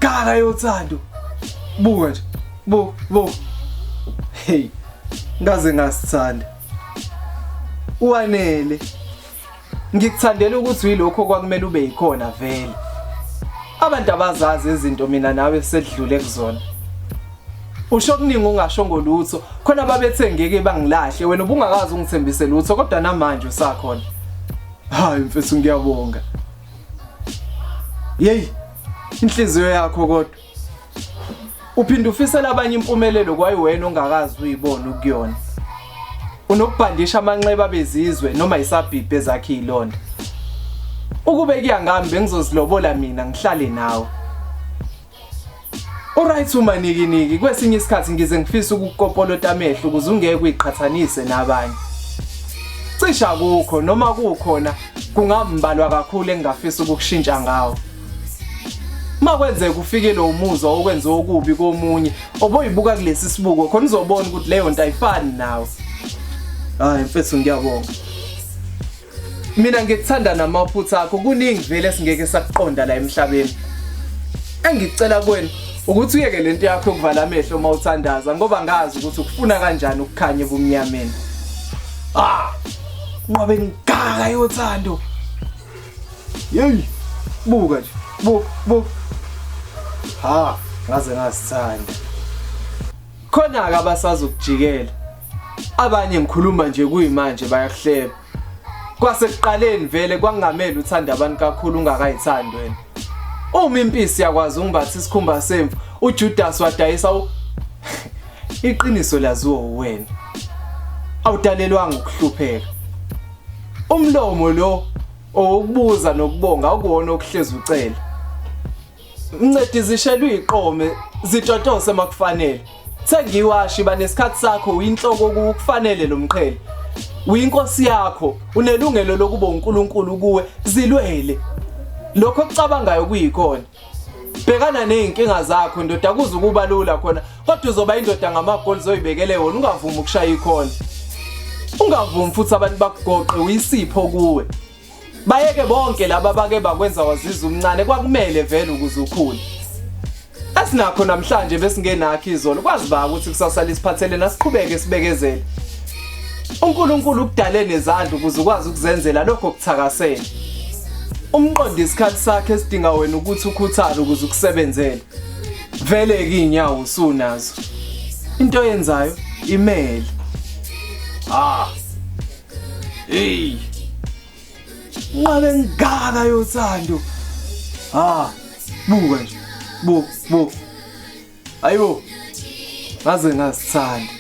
engaka yothando. Buka nje. Bu bu. Hey. Ngaze ngasithanda. Uwanele. Ngikuthandela ukuthi uyilokho kwakumele ube yikhona vele. Abantu abazazi izinto mina nawe sedlule kuzona. Usho okuningi ungashongo lutho, khona babethe ngeke bangilahle, wena ubungakazi ungithembise lutho kodwa namanje usakhona. Hayi mfethu ngiyabonga. Yey, inhliziyo yakho kodwa. Uphinde ufisela abanye impumelelo kwayiwena ongakazi uyibone ukuyona. Unokubhandisha amanxeba abezizwe noma isabhibhe ezakhe izilonda. Ukube kuya ngami bengizozilobola mina ngihlale nawe. Uright umanikiniki kwesinye isikhathi ngize ngifise ukukopolota amehlo ukuze ungeke uyiqhathanise nabanye. Cisha akukho noma kukhona kungambalwa kakhulu engingafisa ukukushintsha ngawo. Makwenzeka ufikelwe umuzwa wokwenza okubi komunye oboyibuka kulesi sibuko khona uzobona ukuthi leyo nto ayifani nawe. Hayi mfethu ngiyabonga. Mina ngikuthanda namaphutha akho kuningi vele singeke sakuqonda la emhlabeni. Engikucela kuwena ukuthi uyeke lento yakho yokuvala amehlo uma uthandaza ngoba ngazi ukuthi ukufuna kanjani ukukhanya ebumnyameni. Ah! Nqobe ngaka yothando. Yey! Buka nje. Buka, buka. Ha, ngaze ngasithanda. Khona-ke abasazokujikela. Abanye ngikhuluma nje kuyimanje bayakuhleba. Kwasekuqaleni vele kwakungamele uthande abantu kakhulu ungakayithandi wena. Uma impisi yakwazi ukumbatha isikhumba semvu, uJudas wadayisa u Iqiniso laziwa uwena. Awudalelwanga ukuhlupheka. Umlomo lo owokubuza nokubonga akuwona okuhlezi ucela. Ncedi zishelwe iqome zitotose makufanele. Thenga iwashi banesikhathi sakho uyinhloko kufanele lo mqhele. Uyinkosi yakho unelungelo lokuba uNkulunkulu kuwe zilwele. Lokho okucabangayo kuyikhona. Bhekana nezinkinga zakho ndoda kuze ukuba lula khona kodwa uzoba indoda ngamagoli zoyibekele wona ungavumi ukushaya ikhona. Ungavumi futhi abantu bakugoqe uyisipho kuwe. Bayeke bonke laba bake bakwenza wazizwa umncane kwakumele vele ukuze ukhule. Esinakho namhlanje besingenakho izolo kwazi ba ukuthi kusasa lisiphathele nasiqhubeke sibekezele. uNkulunkulu ukudale nezandla ukuze ukwazi ukuzenzela lokho kuthakasela. Umqondo isikhathi sakhe esidinga wena ukuthi ukhuthale ukuze ukusebenzele. Vele ke inyawo usunazo. Into oyenzayo imele. Ah. Hey. Nqabe ngaka yothando. Ah, buka nje. Buka, buka. Ayibo. Ngaze ngasithanda.